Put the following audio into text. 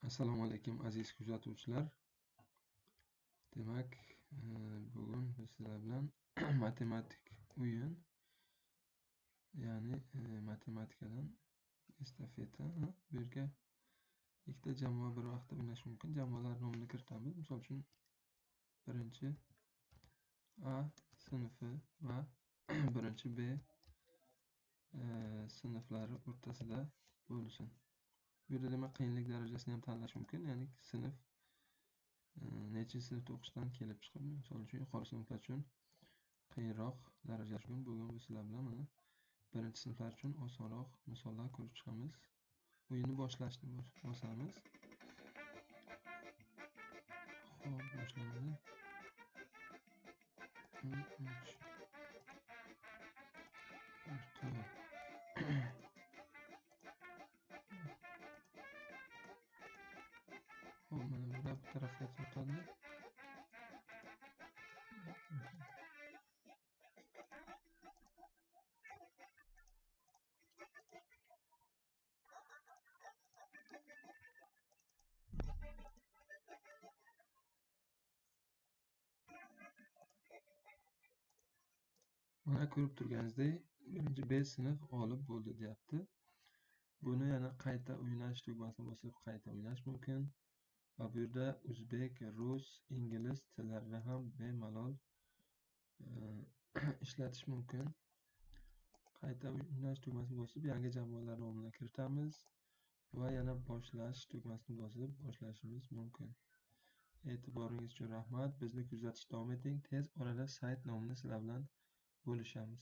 Assalomu alaykum aziz kuzatuvchilar. Demak, bugun biz sizlar bilan matematik o'yin, ya'ni matematikadan estafeta, bu yerga ikkita jamoa bir vaqtda o'ynashi mumkin. Jamoalar nomini kiritamiz. Misol uchun birinchi A sinfi va birinchi B sinflari o'rtasida bo'lsin. Bu yerda demak qiyinlik darajasini ham tanlash mumkin, ya'ni sinf nechinchi sinfda o'qishdan kelib chiqib, misol uchun yuqori sinflar uchun qiyinroq daraja mumkin. Bugun biz sizlar bilan mana birinchi sinflar uchun osonroq misollar ko'rib chiqamiz. O'yinni boshlashni bosamiz. Xo'p, boshlandi. 3 4. Xo'p, mana bu tarafga tortadi. Mana ko'rib turganingizdek, birinchi B sinf g'olib bo'ldi deyapti. Buni yana qayta o'ynash tugmasini bosib qayta o'ynash mumkin. Va bu yerda o'zbek, rus, ingliz tillarini ham bemalol ishlatish mumkin. Qayta o'ynash tugmasini bosib yangi jamoalar nomini kiritamiz va yana boshlash tugmasini bosib boshlashimiz mumkin. E'tiboringiz uchun rahmat. Bizni kuzatishda davom eting. Tez orada sayt nomini sizlar bilan bo'lishamiz.